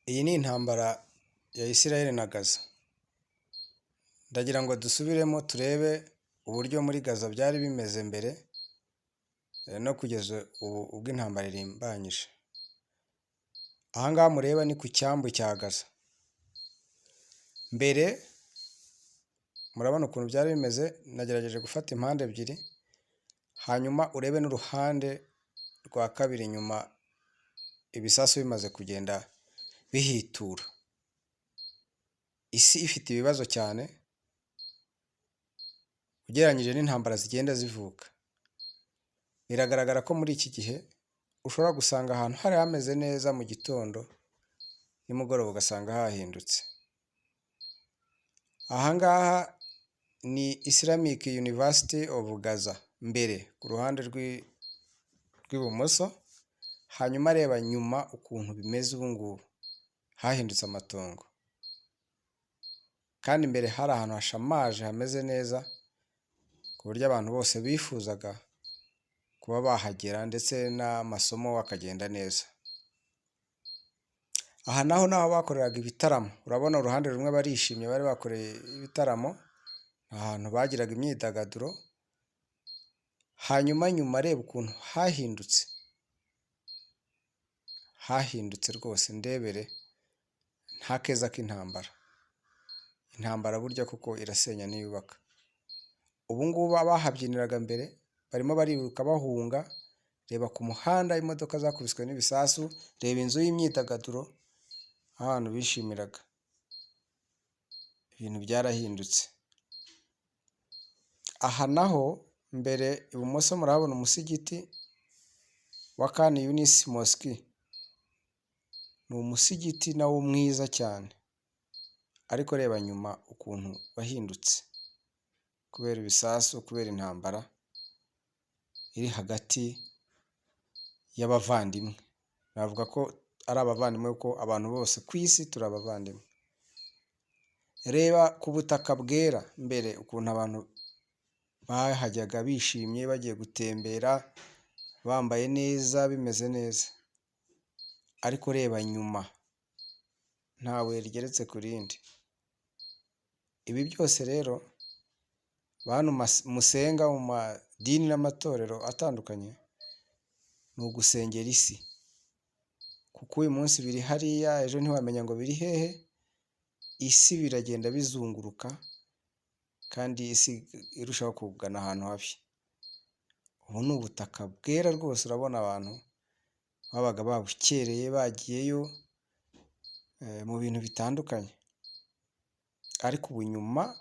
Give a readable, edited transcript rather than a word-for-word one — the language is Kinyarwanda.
Iyi ni intambara ya Israel na Gaza. Ndagira ngo dusubiremo turebe uburyo muri Gaza byari bimeze mbere no kugeza ubu ubwo intambara irimbanyije. Aha ngaha mureba ni ku cyambu cya Gaza. Mbere murabona ukuntu byari bimeze, nagerageje gufata impande ebyiri, hanyuma urebe n'uruhande rwa kabiri nyuma ibisasu bimaze kugenda bihitura. Isi ifite ibibazo cyane ugereranyije n'intambara zigenda zivuka. Biragaragara ko muri iki gihe ushobora gusanga ahantu hari hameze neza mu gitondo, nimugoroba ugasanga hahindutse. Aha ngaha ni Islamic University of Gaza mbere ku ruhande rw'ibumoso, hanyuma reba nyuma ukuntu bimeze ubu ngubu, hahindutse amatongo. Kandi mbere hari ahantu hashamaje hameze neza, ku buryo abantu bose bifuzaga kuba bahagera ndetse n'amasomo akagenda neza. Aha naho ni aho bakoreraga ibitaramo, urabona uruhande rumwe barishimye bari bakoreye ibitaramo, ahantu bagiraga imyidagaduro, hanyuma nyuma reba ukuntu hahindutse, hahindutse rwose ndebere nta keza k'intambara. Intambara burya koko irasenya ntiyubaka. Ubu ngubu abahabyiniraga mbere barimo bariruka bahunga, reba ku muhanda imodoka zakubiswe n'ibisasu, reba inzu y'imyidagaduro aho abantu bishimiraga. Ibintu byarahindutse. Aha naho mbere ibumoso murahabona umusigiti wa Khan Younis Mosque. Ni umusigiti nawo mwiza cyane, ariko reba nyuma ukuntu wahindutse kubera ibisasu, kubera intambara iri hagati y'abavandimwe. Navuga ko ari abavandimwe kuko abantu bose ku isi turi abavandimwe. Reba ku butaka bwera mbere ukuntu abantu bahajyaga bishimye bagiye gutembera, bambaye neza bimeze neza, ariko reba nyuma nta buye rigeretse ku rindi. Ibi byose rero bantu musenga mu madini n'amatorero atandukanye, ni ugusengera isi, kuko uyu munsi biri hariya, ejo ntiwamenya ngo biri hehe, isi biragenda bizunguruka kandi isi irushaho kugana ahantu habi. Ubu ni ubutaka bwera rwose, urabona abantu babaga babukereye bagiyeyo mu bintu bitandukanye, ariko ubu nyuma.